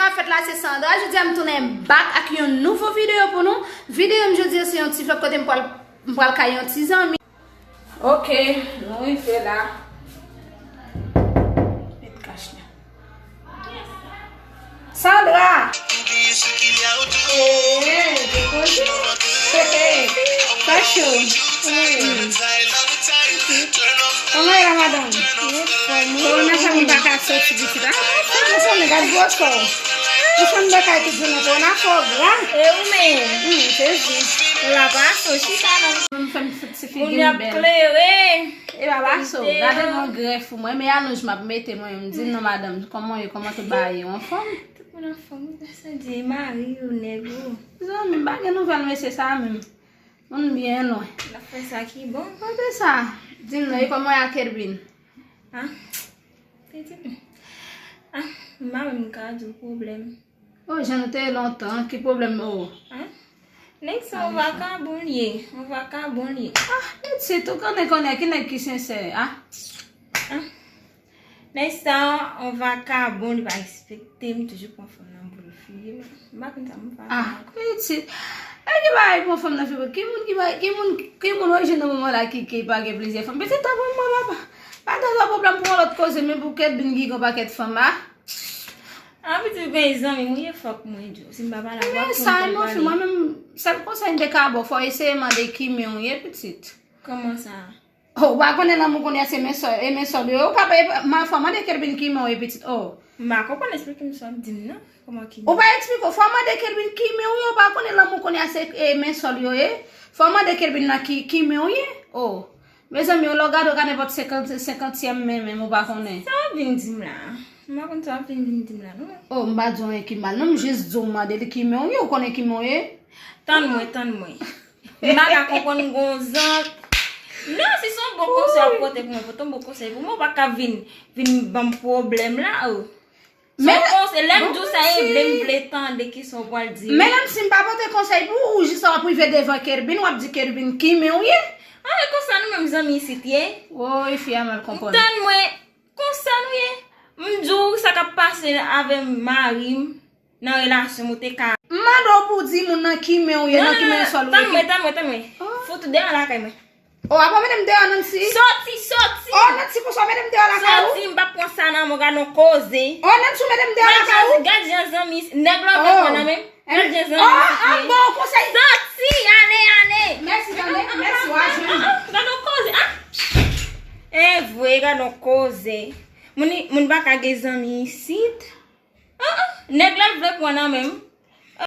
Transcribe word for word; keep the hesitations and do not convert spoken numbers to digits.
Sa fèt la, se Sandra. Jodi a m tounen back ak yon nouvo videyo pou nou. Videyo m jodi a se yon ti vlog kote m pral, m pral kay yon ti zanmi. Ok, nou rive la. Met kach la. Sandra! Hey, depoze. Hey, hey. Sa cho. Kòman e la, madanm? Kòman sa moun pa ka soti pitit la? Sa moun sonn gad gwo kò. Ou sonn bakay tout jounen, kò w nan fò gra. E ou menm? Hmm, sezi. Ou la pa sou chita nan. Moun fè m soti figi m bèl. Moun y ap klere. E pa pa so. Gade yon grèf pou mwen. Men alonj m ap mete mwen. M di non, madanm, kòman w ye? Kòman tout bagay yo? Anfòm? Tout moun anfòm. Sa di mari yo, nèg yo. Zanmi m, pa gen nouvèl mesye sa menm. Moun byen lwen. N ap fè sa ki bon. Kote sa? Di m non, e kòman y a Kelvin? Ah, pitit. Ah, m pa menm ka di w pwoblèm. Oh, jan nou te ye lontan, ki pwoblèm, oh? Ah, nèg sa yon vakabon li ye, yon vakabon li ye. Ah, pitit, ou konnen konnen ki nèg ki sensè, ah? Ah. Nèg sa yon vakabon, li pa respekte m, toujou pran fanm nan boul figi m. M pa konn sa m pa. Ah, pitit. E ki bagay pran fanm nan figi? Ki moun ki pa, ki moun, ki moun w jwenn nan moman la ki, ki pa gen plizyè fanm? Pitit, tanpri mwen, papa. Pa gen lòt pwoblèm pou yon lòt koze, men pou Kelvin ki gen yon pakèt fanm, ah. Ah, pitit, gen zanmi mwen ye, fòk mwen di w. Si m pa pale avè w, men sa, non, fi, mwen menm, sèl konsèy m te ka ba w, fò w eseye mande ki men w ye, pitit. Kòman sa? Oh, ou pa konnen lanmou kounye a se men sòl, e men sòl yo. Ou pa, e, ma, fò mande Kelvin ki men w ye, pitit. Oh. M pa konprann, eksplike m sa w ap di m nan. Kòman ki men? Ou pa eksplike w, fò mande Kelvin ki men w ye, ou pa konnen lanmou kounye a se, e, men sòl yo ye. Fò mande Kelvin nan ki, ki men w ye. Oh. Mezanmi, lè w gade w ka nenpòt senkant, senkantyèm men, men ou pa konnen. Sa w ap vin di m la? M pa konn sa w ap vin, vin di m la, non. Oh, m pa di w anyen ki mal, non, m jis di w mande li ki men w ye, ou konnen ki men w ye. Tann mwen, tann mwen. M pa ka konprann gon zan. Non, si se yon bon konsèy w ap pote pou mwen, pote yon bon konsèy pou mwen, ou pa ka vin, vin ban m pwoblèm la, oh. Men, se yon konsèy, lè m di w sa, e vle m vle tande kisa w pral di. Men menm si m pa pote konsèy pou ou, ou jis w ap rive devan Kelvin, w ap di Kelvin ki men w ye. Ah, e konsa nou menm zanmi isit ye. Woy, fi a mal konprann. Tann mwen, konsa nou ye. M di w sa k ap pase avè mari m. Nan relasyon m ou te ka. M mande w pou w di moun nan ki men w ye, nan ki men sòl ou ye. Tann mwen, tann mwen, tann mwen. Oh. Fout ou deyò lakay mwen. Oh, apa mete m deyò, Nancy? Soti, soti! Oh, Nancy, konsa w mete m deyò lakay ou? Soti, m p ap pran sa nan men w, gad yon koze. Oh, Nancy, w mete m deyò lakay ou? Gad jan zanmi, nèg la w pran nan men m. Gad jan zanmi isit ye. Oh, ah, bon, konsèy. Soti, ale, ale. Mèsi, tande, mèsi, w a jwenn. Ah, ah, gad yon koze, ah. E vre, gad yon koze. Moun, moun pa ka gen zanmi isit. Ah, ah, nèg la vle pran nan men m.